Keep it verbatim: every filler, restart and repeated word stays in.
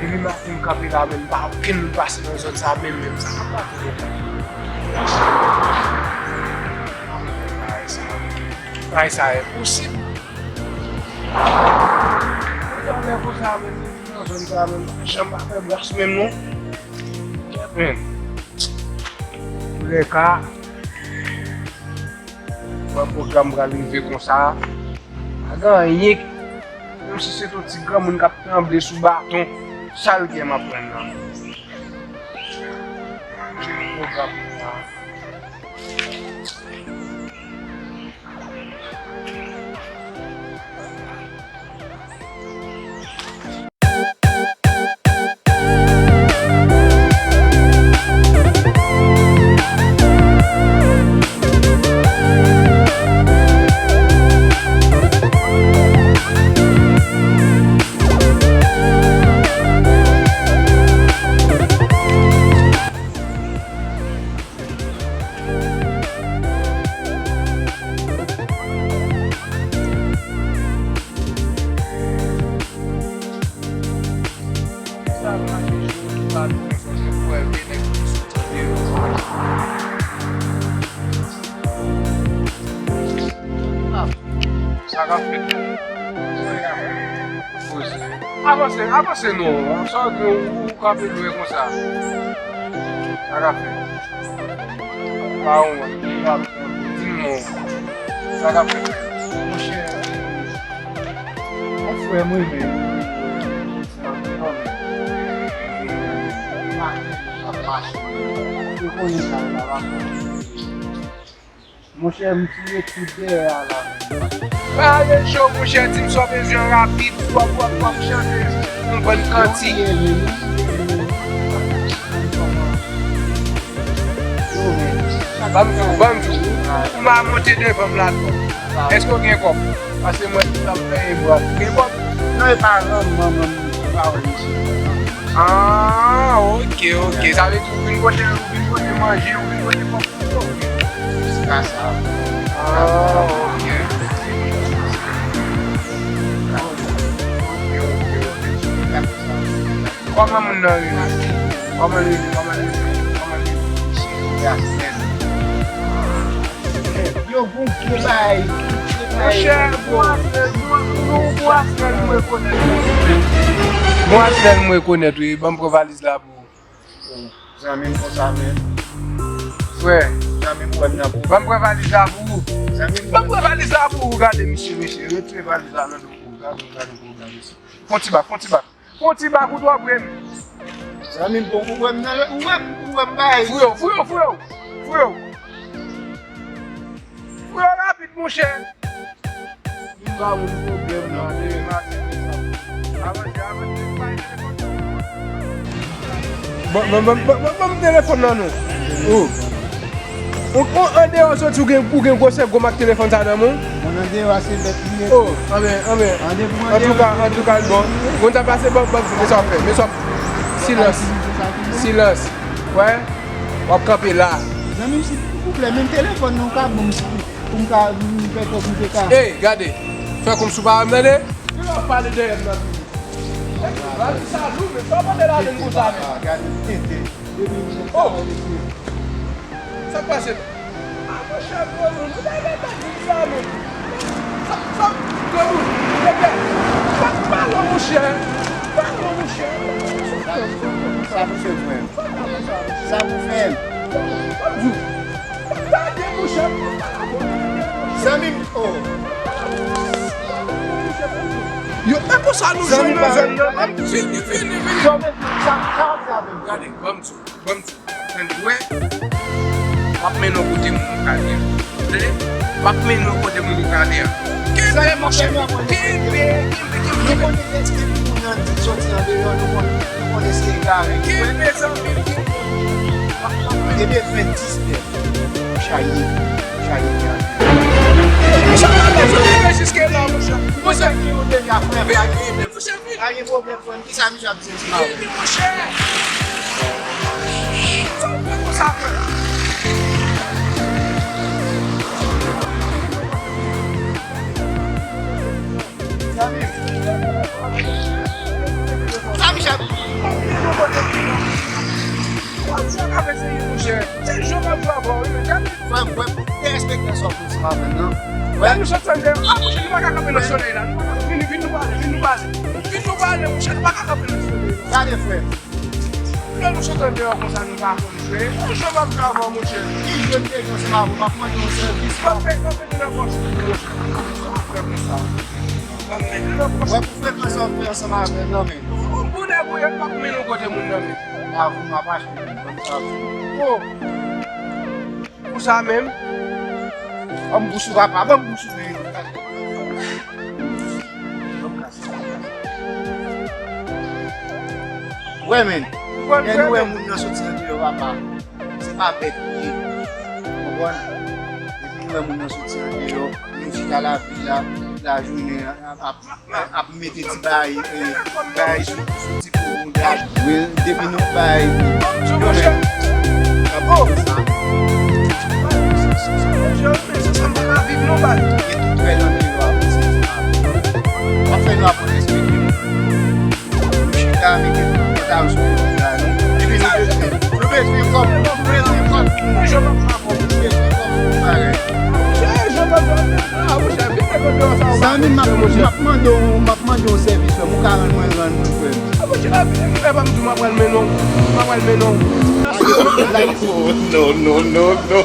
Depi maten m kanpe la menm, pa okenn moun pase nan zòn sa menm, menm sa pa pase. Bagay sa, bagay sa enposib. Lè konsa menm, depi nan zòn sa menm, pa janm pa fè bras menm non. Men, antoulèka, wè pwogram pral rive konsa. Pa gen anyen, menm si se t on ti granmoun k ap tranble sou baton, sa l gen m ap pran nan men. Pwogram sa. Sa k ap fèt? Poze. Avanse, avanse non. Sa w gen ou kanpe lwen konsa. Sa k ap fèt? Pa wont, pa wont. Di m non. Sa k ap fèt? Monchè, yon frè mwen menm. Maten ap mache. Yo konnen sa la va. Monchè, m tire tout dèyè a la menm. Pale cho, monchè, di m sa w bezwen rapid, w ap, w ap, w ap chante yon bann kantik. Ban m di w, ban m di w, ou pa monte devan m la twòp. Èske w gen kòb? Paske mwen, m ap fè e bwa. Gen kòb? Non, e pa ranman, manman m, pa wè misye. Ah, ok, ok. Sa vle di ou vin kote, ou vin kote manje, ou vin kote kòb. Jiska sa. Ah, ok. Ok, ok, ok. Kòman moun nan rele? Kòman l rele? Kòman l rele? Kòman l rele? Yo gon gwo bagay. Monchè, bon athlète, bon, bon, bon athlète, mwen rekonèt. Bon athlète, mwen rekonèt, wi. Ban m pran valiz la pou ou. Zanmi m konsa menm. Frè. Zanmi m wè m nan pwoblèm. Ban m pran valiz la pou ou. Zanmi m. Ban m pran valiz la pou ou. Gade, mesye, mesye. Retire valiz la nan do kou. Gade, gade, gade, mesye. Fon ti bak, fon ti bak. Fon ti bak ou twò pre m. Zanmi m, bon, ou wè m nan, ou wè m, ou wè m bay. Fouye w, fouye w, fouye w. Fouye w. Fouye w rapid, monchè. M ba ou pwoblèm nan, demen maten, demen maten. Avanse, avanse, bay telefòn nan. Ban, ban, ban, ban, ban, ban m telefòn nan non. Ou, ou, ou andeyò soti, ou gen, ou gen gwosè gwo mak telefòn sa nan men w? Moun andeyò a se bèt li ye. Oh, anben, anben. Antouka, antouka, l bon. Moun sa pase, ban, ban, men sa w ap fè, men sa w ap, silans. Silans. Wè, w ap kanpe la. Zanmi m, silvouplè, men telefòn nan ou ka ban m pou m ka, pou m fè kòb m te ka. Ey, gade. Fè kòmsi w pa wè m, tande? Kilè w ap pale dèyè m nan tou? Epi, valiz sa lou, men sa w pote ladan l konsa, men. Gade, tenten. Depi m sa, mesye. Sa k pase? A, monchè, granmoun, ou ta gentan di m sa, men. Sa, sa, granmoun, monchè, pa, pa non, monchè. Pa non, monchè. Sa pou fè, frè m. Sa pou fè m. Zanmi m, oh. Yo, e konsa nou jwenn nan zòn nan. Vini, vini, vini. Gade, ban m di w, ban m di w. Tande, wè. W ap mennen w kote moun ou prale a. Tande? W ap mennen w kote moun ou prale a. Kenbe, monchè. Kenbe, kenbe, kenbe. Nou konnen lè ti moun nan soti andeyò, nou konnen, nou konnen se egare. Kenbe, zanmi, kenbe. Kenbe, fè dis lè. Chaye, chaye, chaye. Monchè, pa bezwen rive jiske la, monchè. Monchè, ki yo deja fè, pa gen pwoblèm, frè m. Pa gen pwoblèm, frè m. Kisa misye ap di m ti mawo? Vini, monchè! Sa w fè konsa, frè? Zanmi m. Chèf. Anpil nou kote ki nan. Anpil ka fè se yon chè. Se jan w ap travay, wi, men gade. Frè m, frè m, derespektan sa w konn sa avè m nan. Lè nou sot anndan, a, monchè, nou pa ka kanpe nan solèy la. Nou pa ka, vin, vin nou pale, vin nou pale. Vin nou pale, monchè, nou pa ka kanpe nan solèy la. Gade, frè m. Lè nou sot anndan konsa, nou pa konn jwe. Yon jan w ap travay, monchè. Ki jwe m te jwe ansanm avè w, m ap mande yon sèvis. M ap fè, m ap mete nan pòch ou, monchè. M ap fè konsa. M ap mete nan pòch ou. Wè, pou frekans sa w fè ansanm avè m nan, men. Ou, ou nèg ou ye, m p ap mennen w kote moun nan, men. Avou m ap achte moun, ban m sa. Oh! Pou sa menm? Ban m bous ou, papa, ban m bous ou, men. Wè, men. Lè nou wè moun nan soti andeyò, papa, se pa bèt li ye. Ou konprann? Depi nou wè moun nan soti andeyò, nou chita lavil la, tout lajounen, ap, ap mete ti bagay, eh, bagay sou, sou ti po moun la. Wi, depi nou bay, yo menm, yo ap fè sa. Monchè, men se sa m pa ka viv non, baz. Gen tout règ andeyò a, w ap fè nou aprann respekte nou. Nou chita, mete tout pantalon sou nou la, nou. Epi nou bezwen, nou bezwen kòb, nou bezwen kòb. Nou bezwen kòb pou bagay. Zanmi m, m ap, m ap mande w, m ap mande w sèvis, frè m. Ou ka rann mwen, rann mwen, frè m. A, monchè, e pa m di w m ap pral mennen w. M ap pral mennen w. Oh, no, no, no, no.